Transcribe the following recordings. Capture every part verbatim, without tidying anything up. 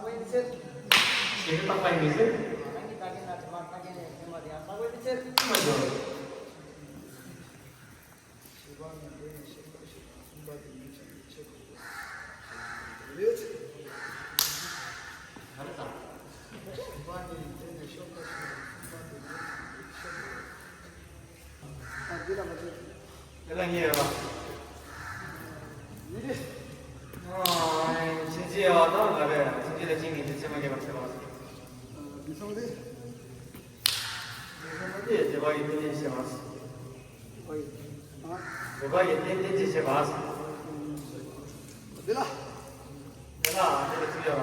ལྷག་པའི་མི་ཚེ། ཞེ་གི་རྟག་པའི་མི་ཚེ། རང་གི་ལྟ་མཁན་དང་དྲི་མ་ལྟ་མཁན་ནས་སེམས་པ་དེ་ཡང་ལྷག་པའི་མི་ཚེ། ཅི་མ་འཇོག་ཨ། འདི་ལ་མ་བྱེད། དེ་ལ་ངེས་ཡོད་པ། ཡིན་གྱི། ཨ། ཕྱིན་ཆད་ཡོད་དམ་ལ་རེད། ཕྱིན་ཆད་ལ་ཕྱིན་གྱི་དེ་ཚེ་མ་སྐྱེས་པར་བྱེད་པ། འདི་སོང་སྟེ། འདི་སོང་སྟེ་བདེ་བ་ཡི་རྟེན་ཅན་བྱེད་པ། བདེ་བ་ཡི་རྟེན་རྟེན་ཅན་བྱེད་པ། འདི་ལ། དེ་ལ་དེ་ལ་ཚིག་ཡོད་པ།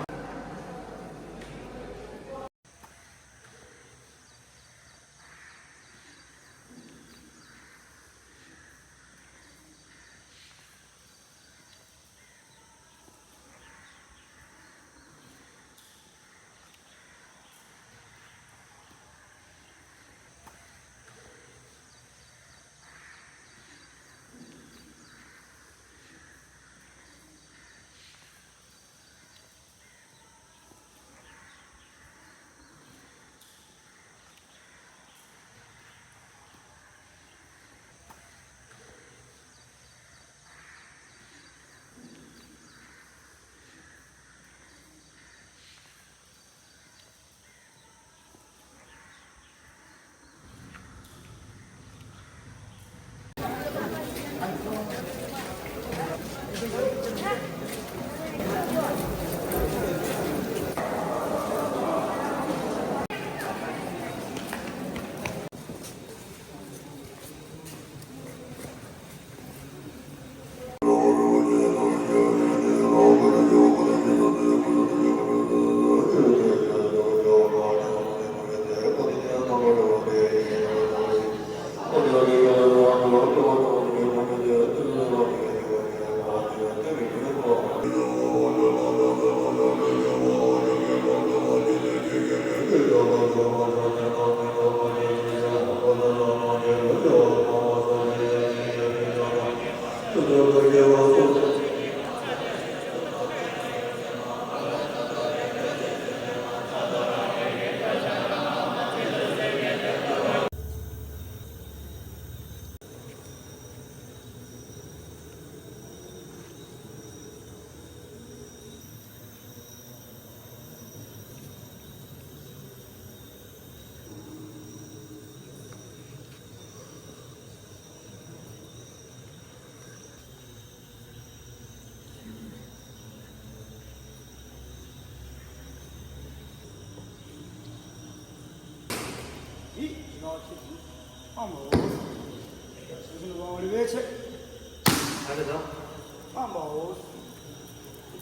ཨ་ལེ་ད།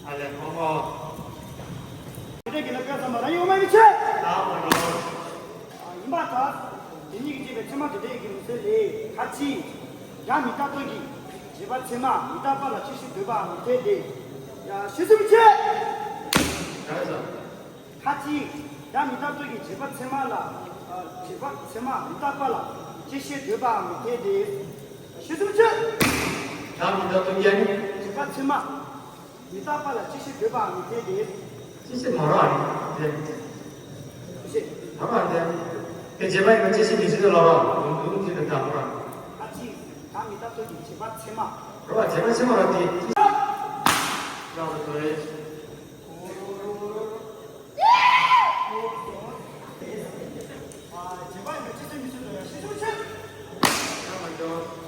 ཨ་ལེ་ཧོ་ཧོ། དེ་འདྲ་གི་ལ་ཀ་ས་མ་ར་ཡོང་མ་མི་ཆེ། ད་མ་རོ། ཨ་ཡིན་པ་ད། དེ་གཉིས་ཀྱི་བྱས་པའི་ཚད་མ་དེ་འདྲའི་གི་མི་ཚེ་ལས་ཁ་ཅིག་ཡང་མི་རྟག་པ་གི་བྱས་པ་ཚད་མ་མི་རྟག་པ་ལ་བཅད་ཤེས་འདོད་པའམ་མི་འཐད་དེ། ཡ་ཤེས་སུ་མི་ཆེ། ད་ས། ཁ་ཅིག་ཡང་མི་རྟག་པ་གི་བྱས་པ་ཚད་མ་ལ། ཨ་བྱས་པ་ཚད་མ་མི་རྟག་པ་ལ་བཅད་ཤེས་འདོད་པའམ་མི་འཐད་དེ། ཤེས་སུ་མི་ཆེ། ཡང་མི་རྟག་པ་གི་ཡང་བྱས་པ་ཚད་མ། མི་རྟག་པ་ལ་བཅད་ཤེས་འདོད་པའམ་མི་འཐད་དེ། བཅད་ཤེས་མ་རེད་དེ། བཅད་ཤེས། མ་རེད་དེ། དེ་བྱས་པ་ཡིན་ན་བཅད་ཤེས་མི་བྱེད་དེ་ལོ་ར། ལུང་ལུང་གཅིག་ཏུ་འདྲ་མོ་ར། ཨ་ཅི། ད་མི་རྟག་པ་གི་བྱས་པ་ཚད་མ། རེད་བ། བྱས་པ་ཚད་མ་ར་དེ། ཡག་པོ་འདུག་རེད། ཨ་བྱས་པ་ཡིན་ན་བཅད་ཤེས་མི་བྱེད་དེ་ཡ་ཤེས་སུ་མི་ཆེ། ཡག་པོ་འདུག་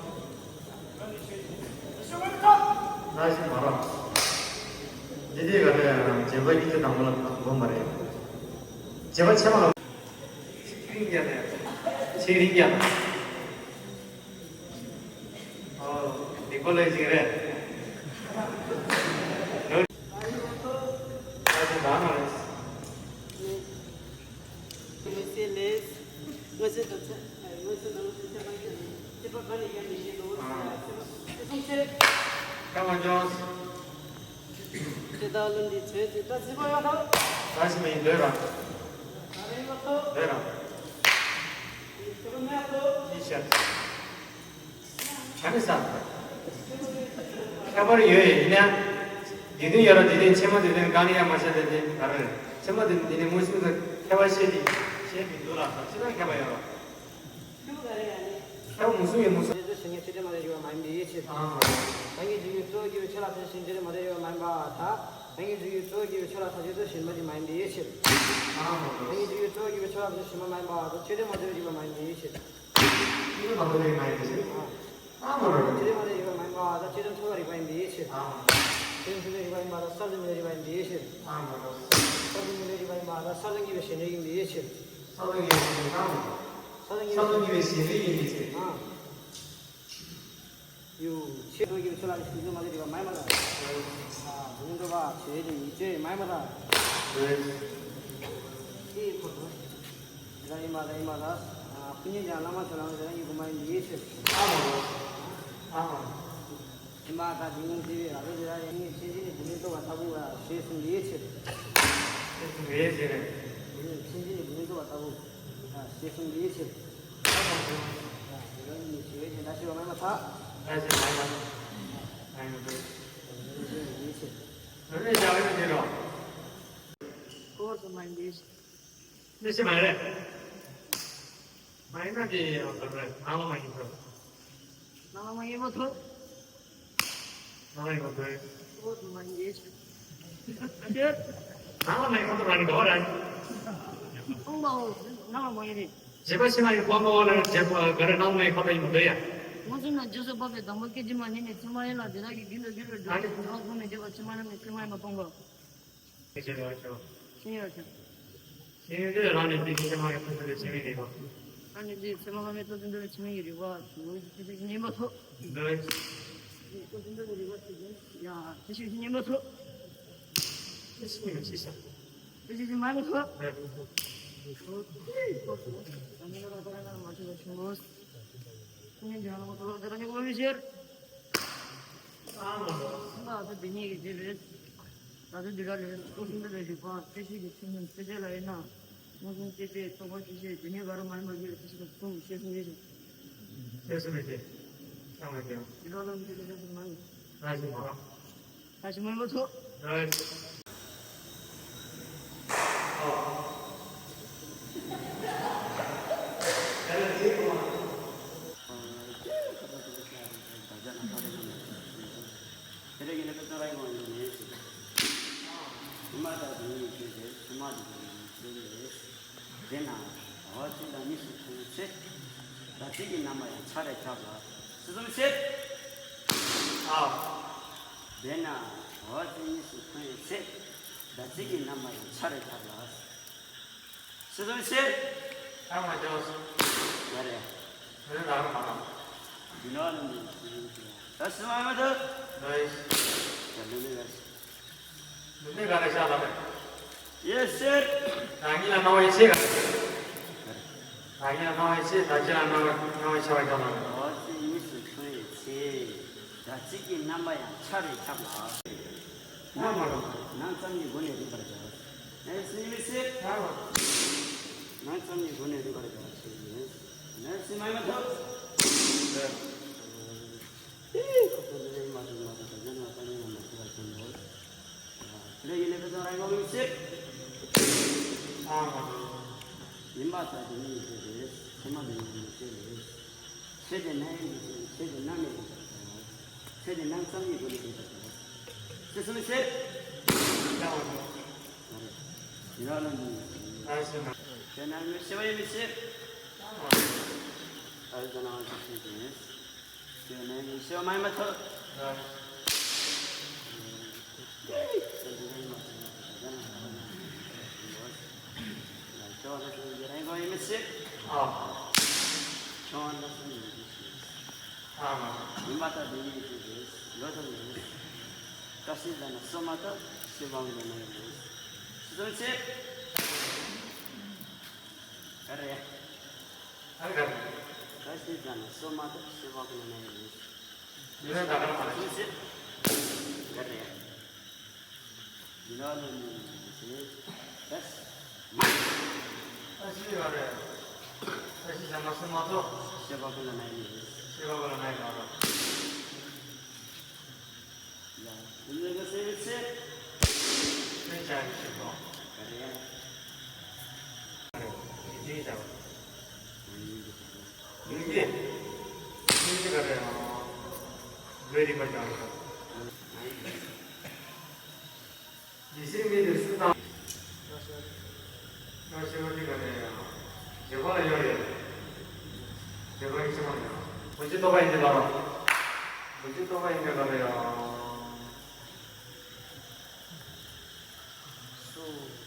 ད་ཞིག་མ་རེད། འདི་དེ་ག་རེ་བྱས་པ་གཉིས་ཀྱི་དང་པོ་ལ་དགོངས་པ་རེད། བྱས་པ་ཕྱི་མ་ལ། ཚིག་རིང་རྒྱག་ནས། ཚིག་རིང་རྒྱག་ན། ཨོ། འདི་ཀོ་ལེ་ཞིག་རེད། ད་ཞིག་ད་ན་རེད། ད་ནི་ས། ཁྱད་པར་ཡོད་ཡིན་ན། འདི་དོན་ཡོད་ར་འདི་དོན་ཆེན་མོ་འདི་དོན་གང་ནས་ཡང་མ་བཤད་དེ་དེ་ག་རེ་རེད། ཆེན་མོ་འདི་འདི་ནས་མངོན་སུམ་དུ་ཁྱད་པར་བཤད་དེ་བཤད་མི་འདུག་ལ་ས་ཅི་ལ་ཁྱད་པར་ཡོད་ར། ཁྱད་པར་མངོན་སུམ་ཡིན་མངོན་སུམ། རྗེས་སུ་ཞེན་ནས་ཆོས་ཅན་མ་ཡིན་པ་མ་ཡིན་པའི་ཕྱིར། ཨ་མ་རེད། རང་གི་འཇུག་པའི་གཙོ་བོ་སྐྱེ་བོའི་ཆོས་ལ་ཐེ་ཚོམ་ཞེན་ཆོས་ཅན་མ་ཡིན་པ་མ་ཡིན་པ་དང་། རང་གི་འཇུག་པའི་གཙོ་བོ་སྐྱེ་བོའི་ཆོས་ལ་ཐེ་ཚོམ་ཞེན་པ་ཅན་མ་ཡིན་པའི་ཕྱིར། ཨ་མ་རེད། རང་གི་འཇུག་པའི་གཙོ་བོ་སྐྱེ་བོའི་ཆོས་ལ་ཐེ་ཚོམ་ཞེན་པ་མ་ཡིན་པ་དང་ཆོས་ཅན་མ་ཡིན་པ་མ་ཡིན་པའི་ཕྱིར། ཆོས་ཅན་མ་ཡིན་པའི་ཕྱིར། ཨ་མ་རེད། ཆོས་ཅན་མ་ཡིན་པ་མ་ཡིན་པ་དང་ཆོས་ཅན་ཚོགས་པའི་རིགས་པ་ཡིན་པའི་ཕྱིར། ཨ་མ་རེད། ཆོས་ཅན་ཚོགས་པའི་རིགས་པ་ཡིན་པ་དང་གསར་དུ་མི་རིགས་པ་ཡིན་པའི་ཕྱིར། ཨ་མ་རེད། གསར་དུ་མི་རིགས་པ་ཡིན་པ་དང་གསར་དུ་སྐྱེ་བའི་ཞེན་ཆོས་ཡིན་པའི་ཕྱིར། གསར་དུ་སྐྱེ་བའི་ཞེན་ཆོས་ཨ་མ་རེད། གསར་དུ་སྐྱེ་བའི་ཞེན་ཆོས་ཡིན་པའི་ཕྱིར། ཨ། ཡུ། ཆོས་ཅན་ཚོགས་པའི་རིགས་པ་ཡིན་པའི་ཕྱིར། ཨ། དེ་ནི་འགྲོ་བ་ཆོས་ཅན་ཡིན་ཆོས་མ་ཡིན་པ་དང་། ཡུ། ཡིན་པ་དང་ཡིན་པ་དང་། ཨ། ཀུན་ཉོན་ཅན་བླ་མ་ཆོས་བླ་མ་ཆོས་ལ་ཡིན་དགོས་མ་ཡིན་པའི་ཕྱིར། ཨ་མ་རེད། ཨ་མ་རེད། ཡིན་པ་དང་དེ་ཉིད་དེ་བས་རབ་ཏུ་ཞི་བ་ཡང་ཉིད་མཚན་གཞི་ནི་རྡུལ་སྙེད་རྟོགས་པ་ལྟ་བུ་ཞེས་གསུངས་པའི་ཕྱིར། ཞེས་གསུངས་པའི་ཕྱིར། མཚན་གཞི་ནི་རྡུལ་སྙེད་རྟོགས་པ་ལྟ་བུ་ཞེས་གསུངས་པའི་ཕྱིར། རང་ཉིད་ཞི་བའི་ཕྱིར་བདག་ཞི་བ་མ་ཡིན་པར་ཐལ། བདག་ཞི་བ་མ་ཡིན་པར་ཐལ། ཡིན་པའི་ཕྱིར། རང་ཉིད་ཞི་བའི་ཕྱིར་རོ། ཁོ་བོ་སུ་མ་ཡིན་པའི་ཕྱིར། མི་ཤེས་མ་རེད། མ་ཡིན་ན་དེ་ཡང་ཟེར་རེད། ནང་ལ་མ་ཡིན་ཟེར། ནང་ལ་མ་ཡིན་མ་ཐུབ། ནང་ལ་ཡིན་མ་ཐུབ། ཨོ་དུ་མ་ཡིན་ཡེ་ཤེས། ནང་ལ་མ་ཡིན་མ་ཐུབ་རང་གི་འདོད་རེད། ཁོང་པའོ། ནང་ལ་མ་ཡིན་ནི། བྱེད་པ་ཕྱི་མ་ཡིན་ཁོང་པའོ་ལ་བྱེད་པ་ག་རེ་ནང་ལ་མ་ཡིན་ཁོ་ཐག་ཡིན་མ་འདོད་ཡ། མངོན་སུམ་ན་རྗེས་སུ་དཔག་པའི་དང་པོ་སྐད་ཅིག་མ་ནི་ནི་ཚད་མ་ཡིན་ལ་དེ་དག་གི་རྒྱུན་དུ་གྱུར་པའི་སྒྲ་གི་དོན་ལ་ཁོང་ནས་བརྗོད་པ་ཕྱི་མ་རྣམས་ནི་ཚད་མ་ཡིན་པ་སྟོན་པ། ཤེས་བྱ་ལ་ཤོག་ཤེས་ཡོད་ཀྱང་། ཤེས་ཡོན་དེ་རང་ནས་དེ་ཤེས་མ་ཡོད་ཐུབ་ཐུབ་པའི་ཆེན་མོའི་རིག་པ། རང་ནས་དེ་ཚད་མ་སློབ་མའི་སྟོབས་ཀྱིས་འདུལ་བའི་ཆེན་མོའི་རིག་པ་དེ་ཤེས་ཡིན་པ་ཐོབ། འདུལ་བའི། སྟོབས་ཀྱིས་འདུལ་བའི་རིག་པ་དེ་ཡང་དེ་ཤེས་ཡིན་པ་ཐོབ། དེ་ཤེས་ཡིན་པ་ཤེས་བྱ། དེ་ཤེས་ཡིན་མ་ཡིན་པ་ཐོབ། འདུལ་བའི། ད་ནི་ང་རང་ད་རང་ང་མ་ཐུབ་པ་བྱུང་ངོ་། ཀུན་མཁྱེན་རྒྱལ་བ་རིན་པོ་ཆེ་ལ་དེ་ལ་ཉེ་བོ་མི་ཤེས། ཨ་མ་ལོ། ད་ལྟ་དེ་ཉིད་ཀྱི་རྗེས་ལས། ད་ལྟ་འདི་ག་ལས་ཀུན་མཁྱེན་རྒྱལ་བ་རིན་པོ་ཆེ་གི་ཆོས་ཉིད་ཐེག་ཆེན་ལ་ཡིན་ན། མངོན་སུམ་དཔྱོད་པའི་རྟོགས་པ་ཆོས་ཅན། དེ་ཉིད་ག་རུ་མ་ཡིན་པ་ཡོད་ཅེས་གསུངས་ཤེས་སུ་མེད་ཅིང་། ཤེས་སུ་མེད་དེ། ཚང་མ་ཀྱང་། འདི་ག་ལ་མི་འདི་ག་ཤེས་སུ་མ་ཡིན། ད་ཞིག་མ་ད་ཞིག་མ་མ་ཐུབ། དེ་ན་ཟླ་བ་གཅིག་དང་གཉིས་སུ་མཐོང་བའི་ཚེ། ཟླ་གཅིག་གི་རྣམ་པ་ཡང་ཆར་རེ་ཁྱབ་ལ། སྲིད་གསུམ་ཤེས། ཨ། དེ་ན་ཟླ་བ་གཅིག་གཉིས་སུ་མཐོང་བའི་ཚེ། ཟླ་གཅིག་གི་རྣམ་པ་ཡང་ཆར་རེ་ཁྱབ་ལ། སྲིད་གསུམ་ཤེས། ཨ་མ་ཅོས། ཡ་རེད། མི་ལ་མ་ན། འདི་ནོ་ལ་མི་ཤེས། ད་སྲིད་མ་མ་ཐུབ། ལོས། ད་ལོས་ལོས། ནི་ག་རེ་ཤ་ལ་མེད། ཡེ་ཤེས། ད་ཉིད་ལ་སྣང་བའི་ཆེ་ག་ད་ཉིད་ལ་སྣང་བའི་ཆེ་ད་ཅི་ལ་སྣང་བའི་སྣང་བའི་ཆ་བ་ཅོག་ལ་མེད། འོ་ཚེ་གཉིས་སུ་མཐོང་བའི་ཚེ། ད་ཅི་གི་རྣམ་པ་ཡང་ཆར་རེ་ཁྱབ་ལ། ན་མ་རོ། ནང་ཙམ་གྱི་སྒོ་ནས་རིག་པར་བྱ། ཨེ་སྲིད་མི་སྲིད། ན་མ་རོ། ནང་ཙམ་གྱི་སྒོ་ནས་རིག་པར་བྱ་ཞེས་ཡིན། ནས་སྲིད་མ་ཡིན་མ་ཐུབ། ལས་ཡིན་ལས་པའི་དོན་རང་ངོ་མི་སྲིད། ཨ་མ་རེད། ཡིན་པ་ལྟར་དེ་ཉིད་ཡིན་ཚུལ་རེད། ཚད་མ་དེ་ཉིད་ཡིན་ཚུལ་རེད། ཚེ་འདི་སྣང་ཡུལ་གྱི་ཚེ་ཚེ་འདི་སྣང་མེད་ཡིན་པར་བྱ། ཚེ་འདི་སྣང་ཙམ་ཡིན་དགོས་ནས་ཡིན་པར་བྱ། ཚེ་གསུམ་ཚེ། ཡང་བ་དང་། ཡིན་རང་ལ་ཉིད། ཨ་ཤེས་ན། ཁྱོད་རྣམས་ནི་ཤེས་པ་ཡིན་མི་ཤེས། ཨ་ཤེས་ན་ང་ཚོ་ཤེས་ཀྱི་ཡིན། ཁྱོད་ནི་ཡིན་ཤེས་པ་མ་ཡིན་མ་ཐག་ཡིན་མ་ཐག་ཡིན་མི་སྲིད། ཨ། ཡིན་མ་ཐག་འདི་ཡིན་ཤེས་རེད། ལོ་ཐོག་ཡིན། བཀྲ་ཤིས་ཟ་ན་སོ་མ་ཐག་ཤེས་པ་མི་ལ་ན་ཡིན། སྲིད་གསུམ་ཆེ། ག་རེ། ཨ་ག་རེ། བཀྲ་ཤིས་ཟ་ན་སོ་མ་ཐག་ཤེས་པ་མི་ལ་ན་ཡིན། མི་ལ་ད་ག་རེ་མ་རེད། སྲིད་གསུམ་ཆེ། ག་རེ། མི་ལ་ལ་ནི་ཡིན། ཨ་ཤི་ག་རེ། ཨ་ཤི་ཟ་ན་སོ་མ་ཐག་ཤེས་པ་མི་ལ་ན་ཡིན། ཤེས་པ་མི་ལ་ན་ཡིན་ག་རེ། ཡིད་བཞིན་མི་དེ་སུ་དང་། ང་ཤེས་པ་འདི་ག་རེ་ཡང་། བརྗོད་པ་ལ་ཡོད་ཡོད། བརྗོད་པ་ཡིན་ཕྱི་མ་ཡང་། བུ་ཅི་ལྟོ་བ་ཡིན་འདི་ལ་རོ། བུ་ཅི་ལྟོ་བ་ཡིན་འདི་ག་རེ་ཡང་། སུ།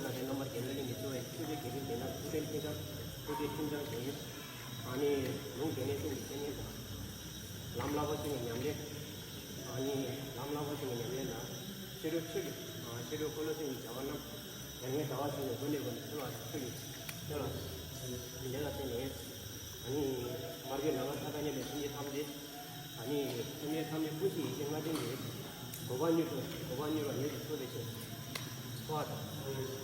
ཨ་ནི་ལུང་དེ་ནས་གསུངས་པའི་ཆོས་དེ་ཁྱེད་རང་ཐུགས་ཕན་ཐོགས་ཀྱང་ཐུགས་རྗེ་ཁྲིམས་བཟང་དེ་ཡིན། ཨ་ནི་ལུང་དེ་ནས་གསུངས་པའི་བཤེས་གཉེན་དང་ལམ་བསླབ་པ་ཚུ་ནི་ཉམས་ལེན། ཨ་ནི་ལམ་བསླབ་པ་ཚུ་ནི་ཉམས་ལེན་དང་ཕྱི་རོལ་ཆོས་ཀྱི་ཕྱི་རོལ་འཁོར་ལོ་ཚུ་ནི་བྱ་བ་རྣམས་ཉམས་ལེན་བྱ་བ་ཚུ་ནི་སྒོ་ནས་སྒོ་ནས་ཚུ་ལ་ཆོས་ཀྱི་ཆོས་ལ་འདི་ལ་བརྟེན་ནས་ཨ་ནི་མར་གྱི་ནང་ལ་ཐ་ཐ་ཉམས་པའི་སེམས་ཅན་ཐམས་ཅད། ཨ་ནི་སེམས་ཅན་ཐམས་ཅད་ཀུན་གྱི་ཡེ་ཤེས་ལྔ་ལྡན་གྱི་གོ་འཕང་མྱུར་དུ་གོ་འཕང་མྱུར་བར་མྱུར་དུ་ཐོབ་པའི་ཕྱིར། སོགས་དང་།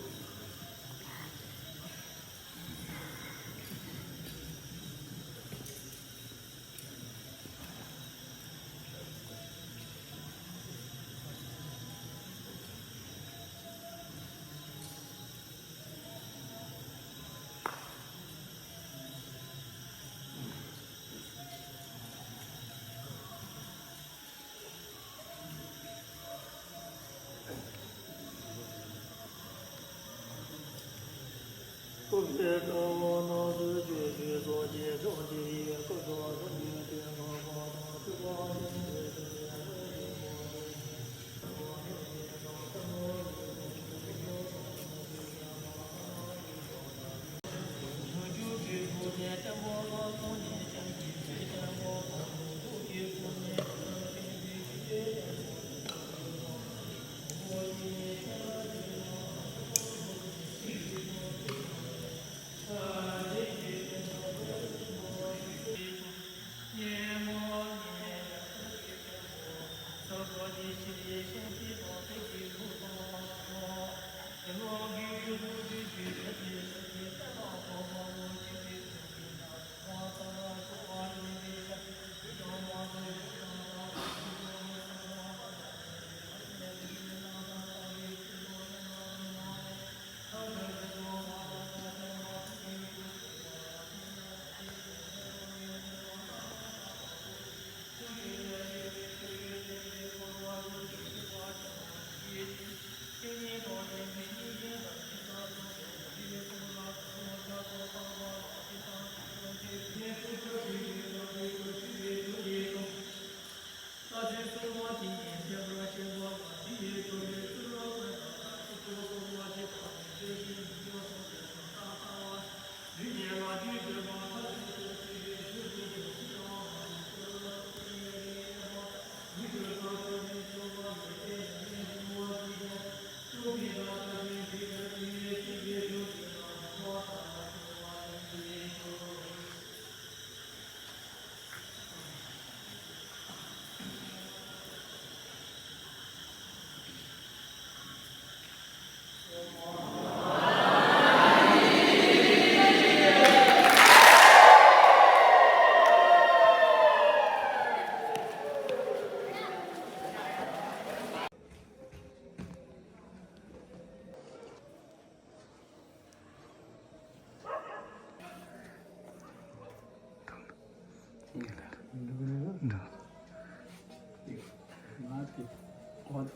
ཨོ།